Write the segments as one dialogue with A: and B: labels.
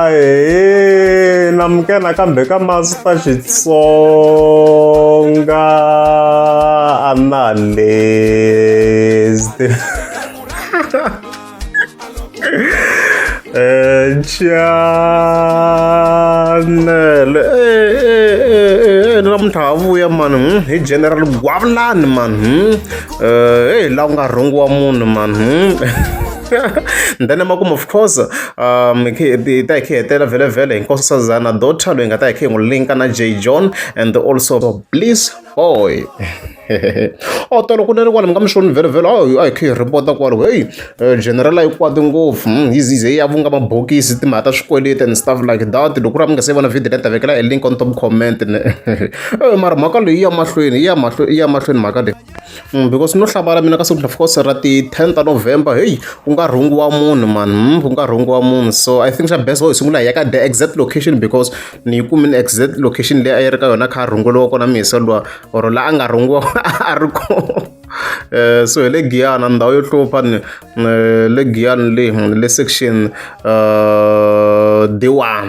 A: Ahee, namukela nakambe ka Master Xitsonga Analyst. Channel namuntlha ha vuya mani hi General Gwavulani mani hey laha ku nga rhungiwa munhu mani then emakumu of course hi khe hi ta hi khe hi hetelela vhele vhele hi Nkosazana Daughter loyi hi nga ta hi khe hi n'wi linka na Jay John and also Bliss Boy. O tolo ku leri kwala mi nga mi swoni vhele vhele a hi khe hi report kwalo hey general a yi kwati ngopfu yi ze ya vunga mabokisi timhaka ta swikweleti and stuff like that loko ku ri a mi nga se vona video leyi ta vekela e link on top comment ne mara mhaka leyi ya mahlweni ya mahlweni ya mahlweni mhaka leyi because no hlamala mina ka siku of course ra ti 10 ta November hey ku nga rhungiwa munhu man ku nga rhungiwa munhu so I think xa best ho hi sungula hi ya ka the exact location because ni yi kumile exact location leyi a yi ri ka yona kha a rhunguriwa kona mihisa luwa or la a nga rhungiwa a ri kona so hi le Giyani ndhawu yo hlupha ni le Giyani le le section D1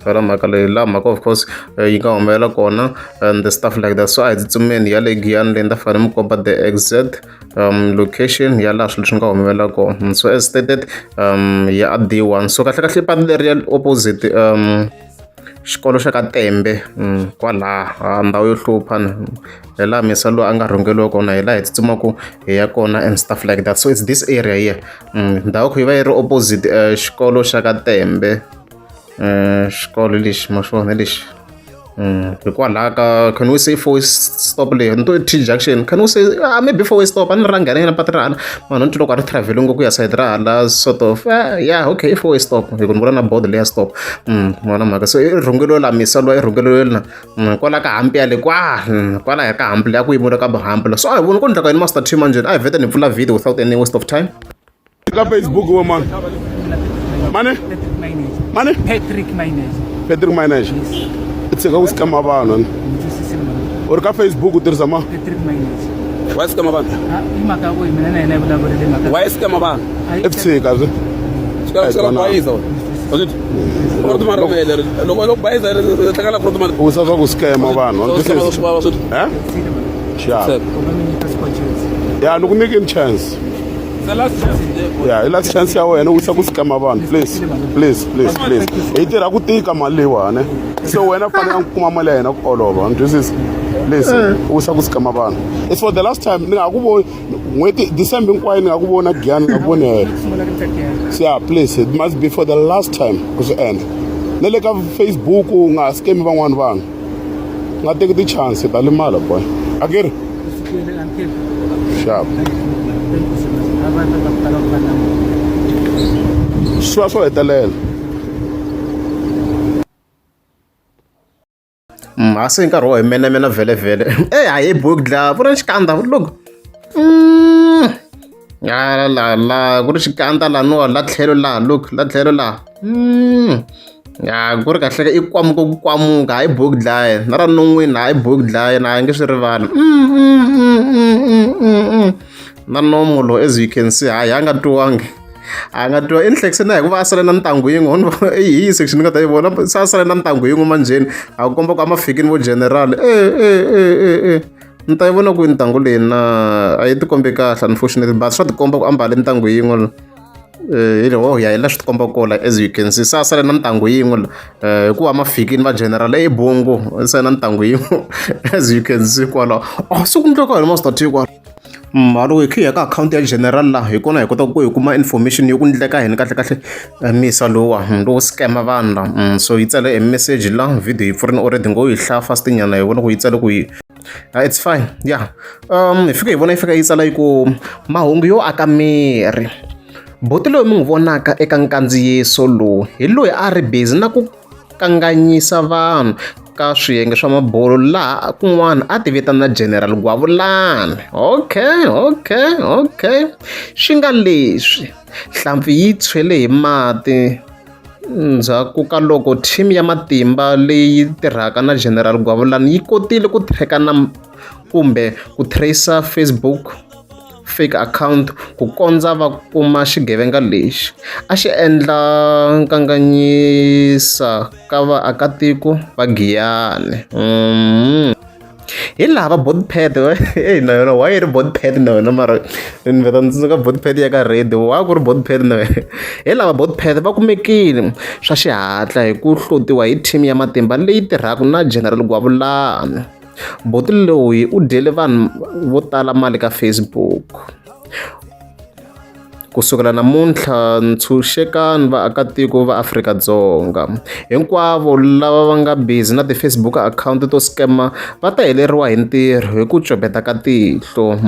A: phela mhaka leyi laha mhaka of course yi nga humelela kona and the stuff like that so a hi tsutsumeni ya le Giyani leyi ni ta fika ni mi komba the exact location ya laha swilo swi nga humelela kona so as stated ya D1 so kahle kahle patu leri ya opposite xikolo xa ka Tembe kwalaha ndhawu yo hlupha ni hi laha misa loyi a nga rhungeriwa kona hi laha hi tsutsumaku hi ya kona and stuff like that so it's this area here ndhawu yi va yi ri opposite xikolo xa ka Tembe xikolo lexi ma xi vona lexi hikwalaho ka can we say four stop leyi ni to T junction can we say maybe four way stop a ni ra nghena yena patu ra hala vanhu ni twa loko a ri travel ngopfu ya side ra hala sort of yeah okay i four way stop hi ku ni vona na board leya stop vona mhaka so i rhungelo la misa lowa i rhungelo na kwala ka hampi ya le kwa kwala hi ka hampi leya ku yimiwa ka hampi la so a hi voni ku ndleka yini master team manjheni a hi vhete ni pfula video without any waste of time
B: ka Facebook wo mani mani mani
C: Patrick Minage
B: Patrick Minage i tshika ku scama vanhu ni u ri ka Facebook u tirhisa ma
C: Patrick Minage
D: Why scam vanhu?
C: I mhaka ku mina na yena hi vulavurile mhaka
D: Why scam vanhu?
B: I tshika swi
D: Swi swi bayiza wena. Azit. Loko mara vele loko loko bayiza hlangana front mara.
B: U sa swa ku scam vanhu
D: wa twisisa?
B: Eh? Sure. Ya ni ku nyikini chance. Ya i last chance ya wena u wisa ku scam vanhu please please please please. Hi tirha ku tika mali leyiwani. So wena fanele a kuma mali ya hina ku olova wa twisisa? Please u wisa ku scam vanhu. It's for the last time ni nga ha ku voni n'hweti December hinkwayo ni nga ku vona Giyani ni nga ku voni helo. So yeah please it must be for the last time ku swi endla. Na le ka Facebook u nga ha scam van'wani vanhu. U nga teki ti-chance ta limala boy. Akeri? Sharp. Swi va swo hetelela.
A: A se nkarhi wo hi menemena vhele vhele e a hi bohi ku dlaya ku ri xikandza loko la la la ku ri xikandza laniwa la tlhelo laha look la tlhelo laha ya ku ri kahle i kwamuka ku kwamuka a yi bohi ku dlaya na ra non'wini a yi bohi ku dlaya na a nge swi rivali na nomo lowu as you can see hayi a nga twiwangi a nga twiwa i ni hlekise na hikuva a sale na ntangu yin'we hi yi section ni nga ta yi vona se a sale na ntangu yin'we manjheni a ku komba ku a ma fikini vo general e e e e e ni ta yi vona ku ntangu leyi na a yi tikombi kahle unfortunately but swa tikomba ku ambale ntangu yin'we hi oh ya hi la swi tikomba ko like as you can see se a sale na ntangu yin'we hikuva ma fikini va general i bongo se na ntangu yin'we as you can see kwalaho oh se ku ndleka yini master t kwala loko hi kha hi ya ka akhawunti ya general laha hi kona hi kotaka ku hi kuma information yo ku ndleka yini kahle kahle misa lowa lowo scam vanhu la so yi tsale e message la video yi pfurini already ngo yi hlaya fast nyana hi vona ku yi tsale ku yi it's fine yeah hi fika hi vona yi fika yi tsala yi ku mahungu yo aka miri buti loyi mi n'wi vonaka eka nkandziyiso lowu hi loyi a ri busy na ku kanganyisa vanhu ka swiyenge swa mabolo laha kun'wana a ti vitana General Gwavulani okay okay okay swi nga leswi hlampfi yi tshwele hi mati ndzhaku ka loko team ya matimba leyi tirhaka na General Gwavulani yi kotile ku tracker na kumbe ku tracer Facebook fake account ku kondza va kuma xigevenga lexi a xi endla nkanganyisa ka vaakatiko va Giyani. Hi laha va botpad eyi na yona why yi ri botpad na yona mara ni vheta ni tsundzuka botpad ya ka radio wa ku ri botpad na yona hi lava botpad va kumekile swa xihatla hi ku hlotiwa hi team ya matimba leyi tirhaka na General Gwavulani. Boti loyi u dyele vanhu vo tala mali ka Facebook. Ku sukela namuntlha ntshunxekani vaakatiko va Afrika-Dzonga. Hinkwavo lava va nga busy na ti-Facebook account to scammer va ta heleriwa hi ntirho hi ku copeta ka tihlo.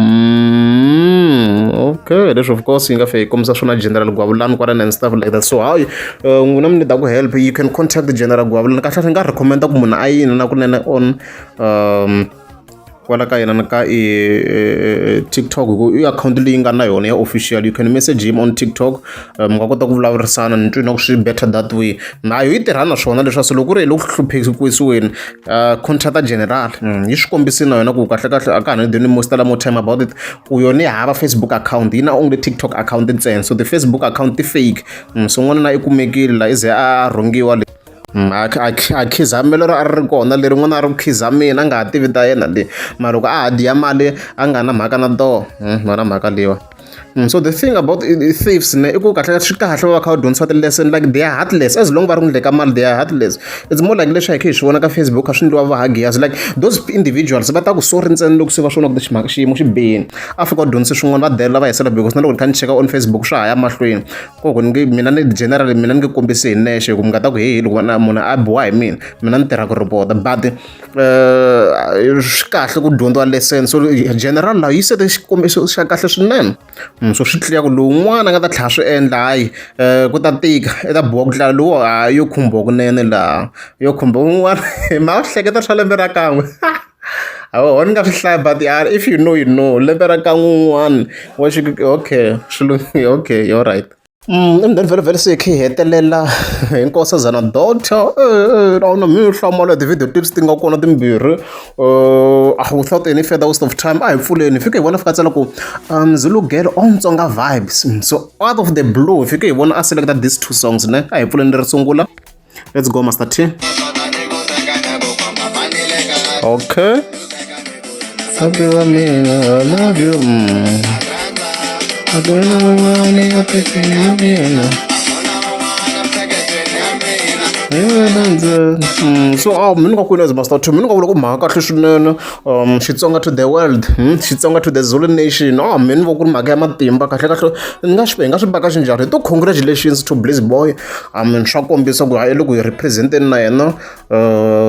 A: Okay, leswi of course yi nga fika yi kombisa swona General Gwavulani kwalani and stuff like that. So hayi n'wina mi need ku help you can contact General Gwavulani. Kahlekahle ni nga recommend-a ku munhu a yini na kunene on kwala ka yena na ka i TikTok hi ku i akhawunti leyi nga na yona ya official you can message him on TikTok mi nga kota ku vulavurisana ni twi na ku swi better that way na yo yi tirha na swona leswaku se loko ku ri hi le ku hluphekisiweni contact general yi swi kombisile na yona ku kahle kahle a ka ha ni ni most more time about it ku yona yi hava Facebook account yi na only TikTok account ntsena so ti-Facebook account ti fake so n'wana na i kumekile la i ze a rhungiwa le a a khizamelo a ri kona leri n'wana a ri ku khizameni a nga ha tivi ta yena le mara loko a ha dya mali a nga na mhaka na toho na mhaka leyiwa. So the thing about thieves ne i ku kahle swi kahle va va kha va dyondzisiwa ti-lesson like they are heartless as long va ri ku ndleka mali they are heartless it's more like leswi hi kha hi swi vona ka Facebook a swi endliwa va hagias like those individuals va ta ku sorry ntsena loko se va swi vona ku xiyimo xi bihile a fika va dyondzise swin'wana va delela va hisela because na loko ni kha ni cheka on Facebook swa ha ya mahlweni koko ni nge mina ni generally mina ni nge kombisi hi nexe hi ku mi nga ta ku hehe loko munhu a biwa hi mina mina ni tirha ku report but swi kahle ku dyondziwa lesson so general laha yi sete xikombiso xa kahle swinene so swi clear ku lowun'wana a nga ta tlhela swi endla hayi ku ta tika i ta boha ku tlala lowu hayi yo khumbiwa kunene laha yo khumba un'wana ma hleketa swa lembe ra kan'we a ni nga swi hlaya but yeah, if you know you know lembe ra kan'we un'wana wa xi okay swilo okay you're right. And then vhele vhele se hi khe hi hetelela hi nkosazana daughter na mi hlamala ti-video clips ti nga kona timbirhi without any further waste of time a hi pfuleni hi fike hi vona fika tsala ku Zulu girl on Tsonga vibes so out of the blue hi fike hi vona a selecta these two songs ne a hi pfuleni leri sungula. Let's go Master T. Okay. I love you. So mina nga kwini as Master T mina nga vula ku mhaka kahle swinene Xitsonga to the world Xitsonga to the Zulu nation mina ni vo ku ri mhaka ya matimba kahle kahle ni nga swi hi nga swi paka xinjhani to congratulations to Bliss Boy I mean swa kombisa ku hayi loko hi represent-eni na yena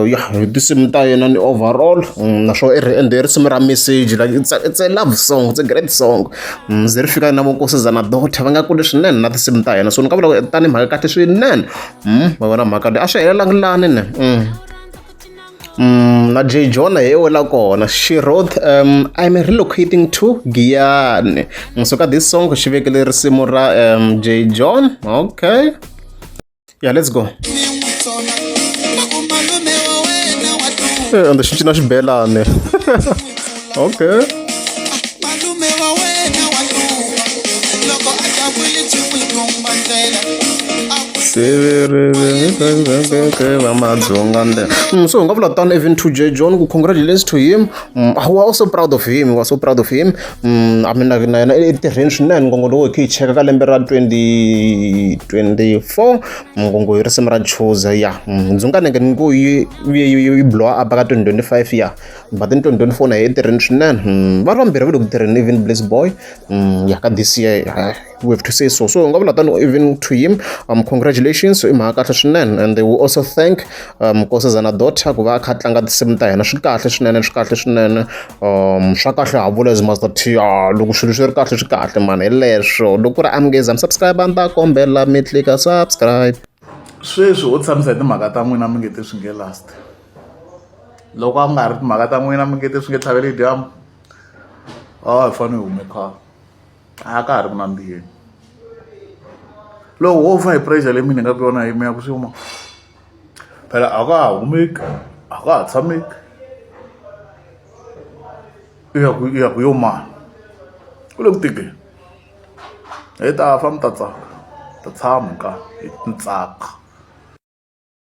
A: ya hi tinsimu ta yena ni overall naswona i ri ende i risimu ra message like it's a love song it's a great song ze ri fika na vo Nkosazana Daughter va nga kule swinene na tinsimu ta yena so ni nga vula ku tani mhaka kahle swinene va vona mhaka leyi a swi helelangi lani ne na Jay John hi wela kona she wrote I'm relocating to Giyani so ka this song xi vekele risimu ra Jay John okay yeah let's go ende xi cina xibelani okay So hi nga vula tano even to Jay John ku congratulations to him we are also proud of him we are so proud of him I mean na yena i tirheni swinene ngongo loko hi kha hi cheka ka lembe ra 2024 ngongo hi risimu ra Chuza ya Dzunganeke ni ku yi vuye yi blow up ka 2025 ya but in 2024 na yena i tirheni swinene va ri vambirhi va le ku tirheni even Bliss Boy ya ka this year we have to say so so nga vula tano even to him congratulations i mhaka kahle swinene and we also thank Nkosazana Daughter ku va a kha a tlanga tinsimu ta hina swi kahle swinene swi kahle swinene swa kahle ha vula as Master T loko swilo swi ri kahle swi kahle mani hi leswo loko ku ri a mi nge za mi subscribe a ni ta kombela mi tlika subscribe.
E: Sweswi ho tshamisa hi timhaka ta n'wina mi nge te swi nge last loko a ku nga ri timhaka ta n'wina mi nge te swi nge tlhaveli dyambu a hi fanele hi hume khale a ka ha ri ku nandziheni loko wo fa hi pressure leyi mi nyikaka yona hi mi ya ku swi phela a ka ha humeki a ka ha tshameki i ya ku i ya ku yo mani. Ku le ku tikeni. Hi ta fa mi ta tsaka. Ta tshama nkarhi hi tsaka.